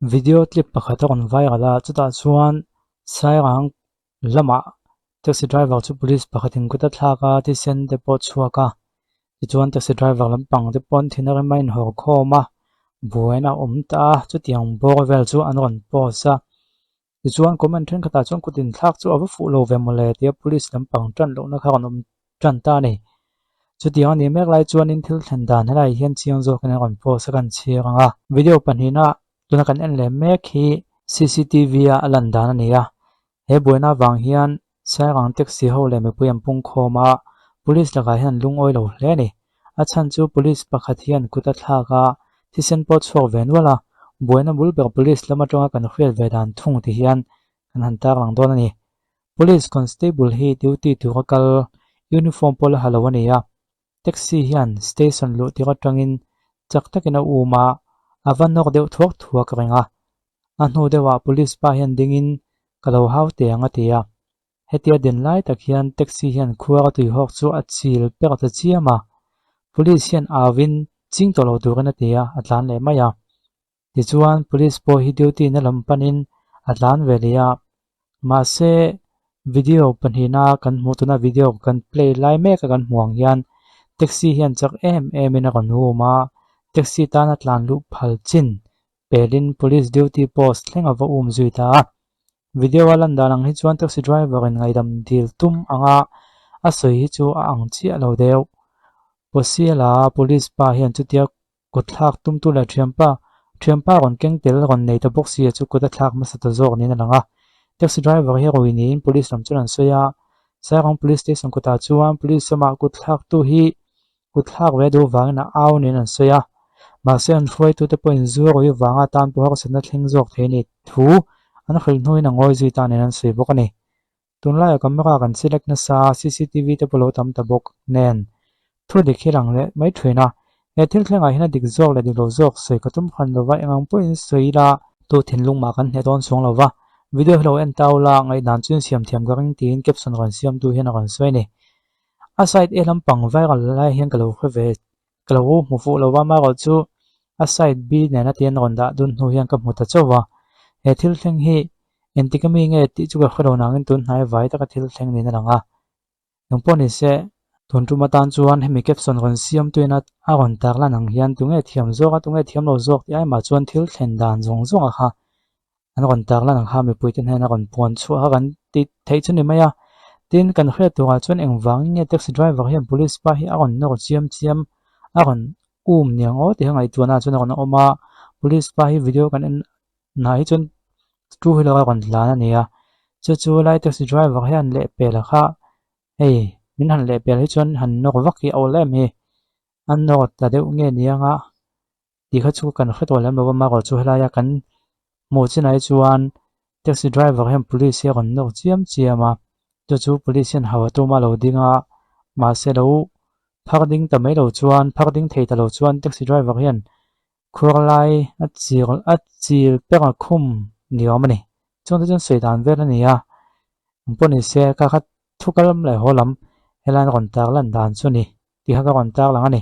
Video clip pakhat a rawn viral a chutah chuan sairang lamah taxi driver chu police pakhatin kut a thlak a thisen te pawh a chhuak a tichuan taxi driver lampang te pawh an thin a rem a inhawr khawm a buaina a awm ta a chutiang bawr vel chu an rawn post a tichuan comment thenkhatah chuan kut inthlak chu a va fuh lo ve mawle tia police lampang tan lohna kha a rawn awm tan ta a ni. Chutiang a nih mek lai chuanin thil thlen dan helaiah hian chiang zawkin a rawn post a kan chhiar ang a. Video pahnihna tuna kan en leh mek hi cctv a a lan dan a ni a. He buaina avang hian Sairang taxi ho leh mipui an pung khawm a, police lakah hian an lungawi lo hle a ni. A chhan chu police pakhat hian kut a thlak a, thisen pawh a chhuak ve nual a, buaina bul ber police lam atanga kan hriat ve dan thung ti hian kan han tarlang dawn a ni. Police constable hi duty tura kal uniform pawh la ha lo a ni a, taxi hian station luh tir atangin chak takin a um a, a va nawk deuh thuak thuak reng a. A hnu deuhah police pa hian dingin ka lo hau teh ang a ti a. Hetia din lai tak hian taxi hian khuar a tuihawk chu a chil per ta chiam a, police hian auin ching tawh lo turin a ti a, a tlan leh mai a. Tichuan police pawh hi duty na lam panin a tlan ve leh a, mahse video pahnihna kan hmuh tuna video kan play lai mek a kan hmuh ang hian taxi hian chak em em in a rawn hum a, taxi tana tlan luh phal chin pelin police duty post thleng a va um zui ta a. Video a lan dan ang hi chuan taxi driver in ngaihdam dil tum anga a sawi hi chu a ang chiah lo deuh. Posiala police pa hian chutia Kut thlak tumtu leh thianpa, thianpa rawn keng tel rawn nei ta bawk si a chu kut a thlak hmasa ta zawk niin a lang a. Taxi driver hi rui niin police lam chuan an sawi a. Sairang Police Station kutah chuan police lamah kut thlaktu hi kut thlak ve duh vangin a au niin an sawi a. Mahse an hruaitute pawhin zu rui vanga tan pawh harsatna thleng zawk thei ni thu an hrilh hnuin a ngawi zui ta niin an sawi bawk a ni. Tunlaiah camera kan select nasa a, cctv te pawh lo tam ta bawk nen thu dik hi lang leh mai thin a. He thil thlengah hian a dik zawk leh dik lo zawk sawi ka tum hran lova eng ang pawhin sawi ila tu thinlung mah kan hneh dawn chuang lova. Video hi lo en ta ula ngaihdan chu insiam thiam ka ring tiin caption rawn siamtu hian a rawn sawi a ni. A side A lampang viral lai hian ka lo hre ve ka lo hmu fuh lova amaherawhchu a side B nena ti an rawn dah dun hnu hian ka hmu ta chauh va. He thil thleng hi engtik ami nge tih chu ka hre lo nangin tun hnai vai taka thil thleng niin a lang a. Eng pawh ni se, tun tum atan chuan hemi caption rawn siam tuin a a rawn tak lan ang hian tunge thiam zawk a tunge thiam lo zawk tih aimah chuan thil thlen dan zawng zawng a kha an rawn tak lan ang kha mipuite hnena rawn puan chhuah kha kan ti theih chu ni mai a. Tin, kan hriat turah chuan engvangin nge taxi driver hian police pa hi a rawn nawr chiam chiam, a rawn um niang aw tih kha ngaihtuahna ah chuan a rawn awm a. Police pa hi video kan en hnah hi chuan two wheeler a rawn tlan a ni a, chu chu lai taxi driver hian lehpel kha hei min han lehpel hi chuan han nawr vak hi a awl em hi, a nawr ta deuh nge niang a. Tih kha chu kan hre tawh lem lo a marawh chu helaia kan hmuh chinah hi chuan taxi driver hian police hi a rawn nawr chiam chiam a chu chu police hian hau a tum a lo ding a mahse lo phar ding ta mai lo chuan phar ding thei ta lo chuan taxi driver hian khuar lai a chil a chil per a khum ni awm a ni chuan te chuan sawi dan vel a ni a engpawh ni se kha kha thu kal leh haw lam helai an rawn tar lan dan chu a ni tih kha ka rawn tar lang a ni.